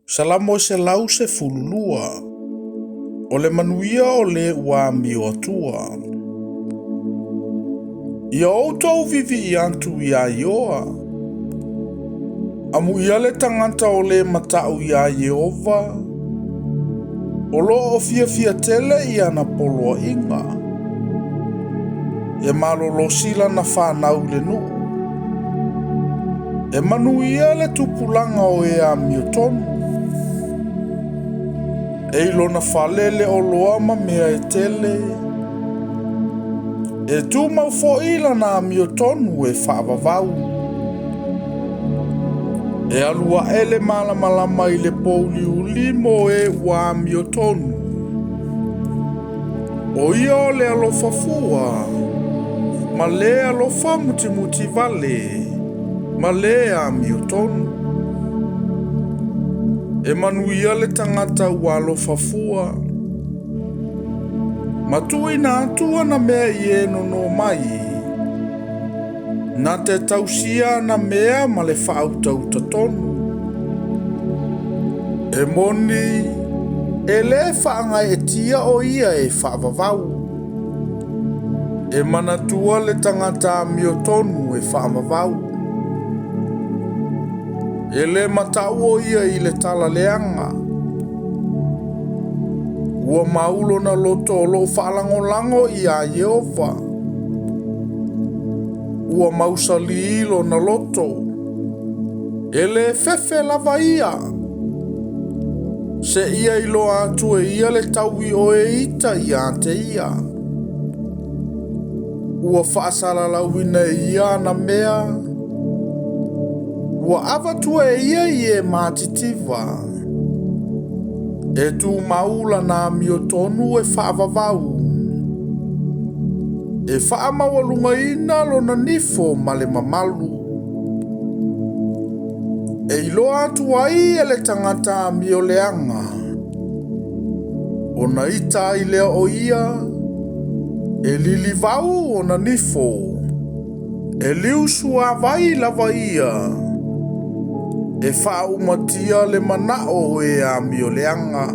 Salamo 112. O le manuia o le ua amio atua. Ia outou viivii atu iā Ioa. Amuia le tagata o lē mataʻu iā Ieova, o loo fiafia tele i ana poloaiga. E malolosi lana fanau i le nuu. E manuia le tupulaga o e amiotonu. E i lona fale le oloa ma mea e tele. E tumau foi lana amiotonu e faavavau. E alu ae le malamalama i le pouliuli mo e ua amiotonu. O ia o le alofa fua, ma le alofa mutimuti vale, ma le amiotonu. E manuia le tagata ua alofa fua, ma tuuina atu ana mea i e nono mai, na te tausia ana mea ma le faautauta tonu. E moni, e lē faagaeetia o ia e faavavau. E manatua le tagata amiotonu e faavavau. E lē mataʻu o ia i le tala leaga. Ua mau lona loto o loo faalagolago iā Ieova. Ua mausalī lona loto. E lē fefe lava ia. Seia iloa atu e ia le taui o e ita ia te ia. Ua faasalalauina e ia ana mea. Ua avatua e ia i e matitiva. E tumau lana amiotonu e faavavau. E faamaualugaina lona nifo ma le mamalu. E iloa atu ai e le tagata amioleaga. Ona ita ai lea o ia, e lilivau ona nifo. E liusuavai lava ia. E faaumatia le manao o e amioleaga.